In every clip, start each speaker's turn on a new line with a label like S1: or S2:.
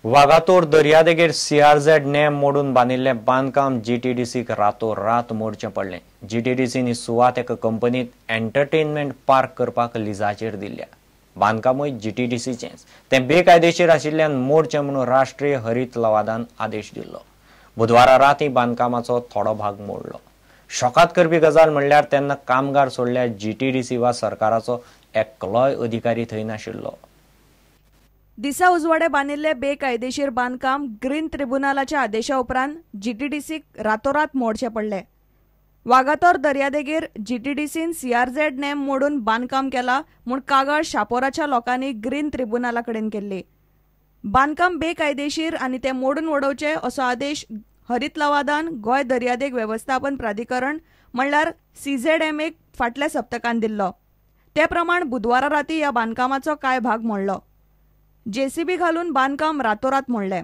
S1: वागातोर दर्यादेगेर सीआरझेड नेम मोडून बांदिल्लें बांदकाम जीटीडीसीक रातोरात मोडचें पडलें. जीटीडीसीन ही सुवात एका कंपनीत एंटरटेनमेंट पार्क करपाक लिजाचेर दिल्ल्या. बांदकामूय जीटीडीसीचेंच, तें बेकायदेशीर आशिल्ल्यान मोडचें म्हणून राष्ट्रीय हरीत लवादान आदेश दिल्लो. बुधवारा राती बांदकामाचो थोडो भाग मोडलो. शॉकात करपी गजाल म्हणल्यार तेन्ना कामगार सोडल्यार जीटीडीसी वा सरकाराचो एकलोय अधिकारी थंय नाशिल्लो.
S2: दिसा उजवाडे बांदिल्ले बेकायदेशीर बांदकाम ग्रीन ट्रिब्युनलाच्या आदेशा उपरांत जीटीडीसीक रातोरात मोडचें पडलें. वागातोर दर्यादेगेर जीटीडीसीन सीआरझेड नेम मोडून बांदकाम केला म्हूण कागाळ शापोराच्या लोकांनी ग्रीन ट्रिब्युनला कडेन केल्ली. बांदकाम बेकायदेशीर आनी तें मोडून उडोवचें असो आदेश हरीत लवादान गोंय दर्यादेग वेवस्थापन प्राधिकरण म्हणल्यार सीझेडएमएक फाटल्या सप्तकान दिल्लो. ते प्रमाण बुधवारा राती ह्या बांदकामाचो कांय भाग मोडलो. जेसीबी घालून बांदकाम रातोरात मोडलें.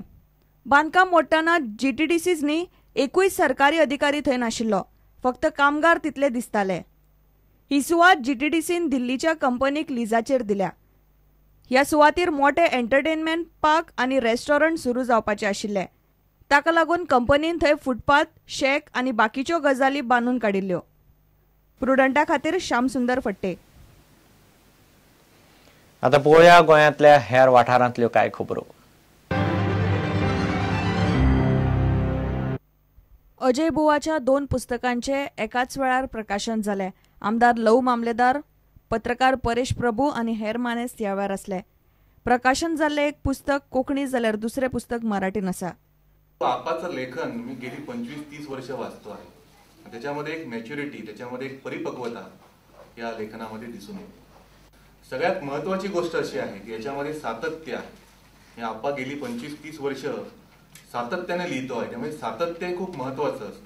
S2: बांदकाम मोडटना जीटीडीसीच न्ही एकूय सरकारी अधिकारी थंय नाशिल्लो, फक्त कामगार तितले दिसताले. ही सुवात जीटीडीसीन दिल्लीच्या कंपनीक लिजाचेर दिल्या. ह्या सुवातीर मोटे एंटरटेनमेंट पार्क आनी रेस्टॉरंट सुरू जावपाचे आशिल्ले. ताका लागून कंपनीन थंय फुटपाथ, शॅक आनी बाकीच्यो गजाली बांदून काडिल्ल्यो. प्रुडंटा खातीर श्यामसुंदर फट्टे.
S1: आतां पळोवया गोंयांतल्या हेर वाठारांतल्यो कांय खबरो.
S2: अजय बुवाच्या 2 पुस्तकांचे एकाच वेळार प्रकाशन जालें. आमदार लव मामलेदार, पत्रकार परेश प्रभू आनी हेर मानेस्त ह्या वेळार आसले. प्रकाशन जाल्लें एक पुस्तक कोंकणी जाल्यार दुसरें पुस्तक मराठीन आसा.
S3: आपाचं लेखन मी गेली 25-30 वर्ष वाचतो आहे. त्याच्यामध्ये एक मॅच्युरिटी, त्याच्यामध्ये एक परिपक्वता या लेखनामध्ये दिसून येते. सगळ्यात महत्त्वाची गोष्ट अशी आहे की याच्यामध्ये सातत्य आहे. आप्पा गेली 25-30 वर्ष सातत्याने लिहितो आहे, त्यामुळे सातत्य खूप महत्त्वाचं असतं.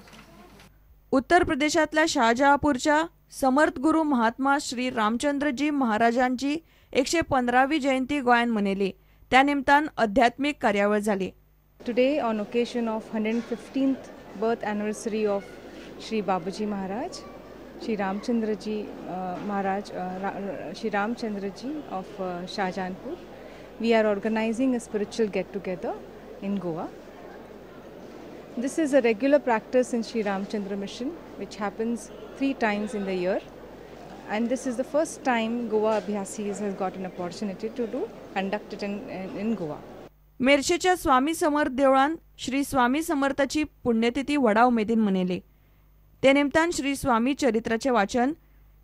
S2: उत्तर प्रदेशातल्या शहाजहापूरच्या समर्थ गुरु महात्मा श्री रामचंद्रजी महाराजांची 115वी जयंती गोंयांत मनयली. त्या निमतान आध्यात्मीक कार्यावळ जाली.
S4: Today, on occasion of 115th birth anniversary of Shri Babuji Maharaj, Shri Ramchandraji Maharaj, Shri Ramchandraji of Shahjahanpur, we are organizing a spiritual get-together in Goa. This is a regular practice in Shri Ramchandra Mission, which happens 3 times in the year, and this is the first time Goa Abhyasis has got an opportunity to conduct it in Goa.
S2: मेरशेच्या Swami Samarth देवळान श्री स्वामी समर्थाची पुण्यतिथी व्हडा उमेदीन मनयली. ते निमतान श्री स्वामी चरित्राचें वाचन,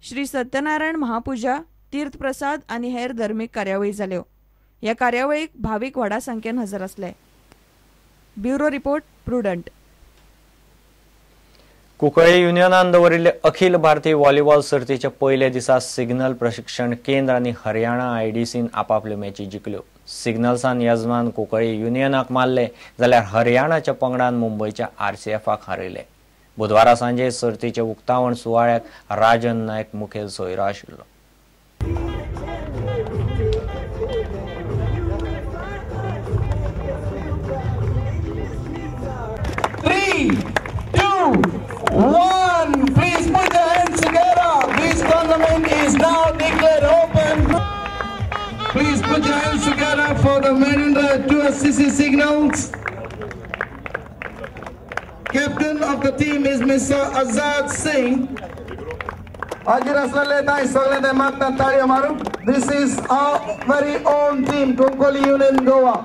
S2: श्री सत्यनारायण महापुजा, तीर्थप्रसाद आनी हेर धर्मीक कार्यावळी जाल्यो. ह्या कार्यावळीक भावीक व्हडा संख्येन हजर आसले. Bureau report, Prudent.
S1: Cuncolim युनियनान दवरिल्ले अखिल भारतीय व्हॉलीबॉल सर्तीच्या पयल्या दिसा सिग्नल प्रशिक्षण केंद्र आनी हरियाणा आयडीसीन आपापल्यो मॅची जिखल्यो. सिग्नल्सान यजमान कुंकळी युनियनाक मारले जाल्यार हरियाणाच्या पंगडान मुंबयच्या आरसीएफाक हारयले. बुधवारा सांजे सर्तीचे उक्तावण सुवाळ्याक राजन नायक मुखेल सोयरो आशिल्लो.
S5: 3, 2, 1. Please put your hands together. This tournament is now declared open. Please put your hands together for the Mahindra 2SCC Signals. Captain of the team is Mr. Azad Singh. This is our very own team, Cuncolim Union Goa.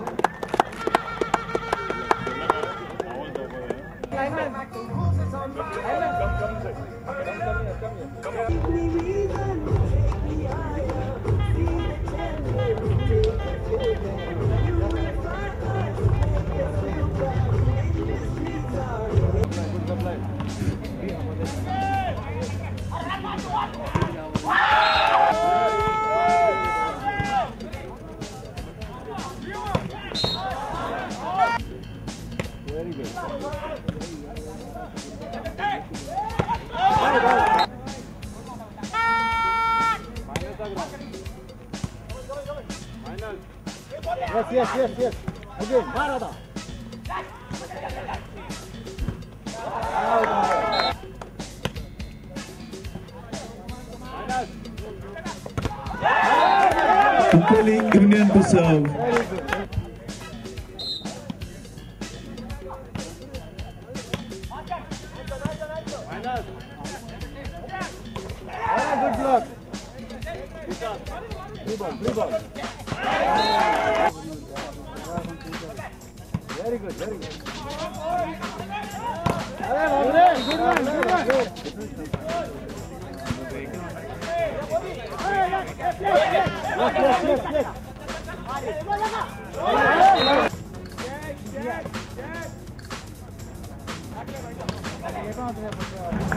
S6: Yes, yes, yes, yes. Again, Marada.
S5: Cuncolim Union to serve.
S6: Free ball, free ball. Very good, very good. Good one, good one. Yes, yes, yes, yes.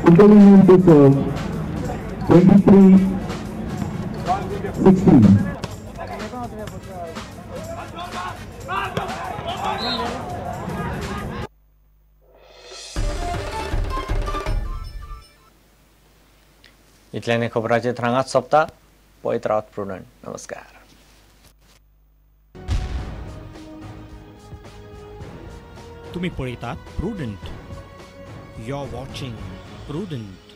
S5: Intervention to serve 23-16.
S1: इतल्याने खबराचे थ्रांगात सोंपता. पळयत रावत prudent. नमस्कार.
S7: तुम्ही पळयतात Prudent. You are watching Prudent.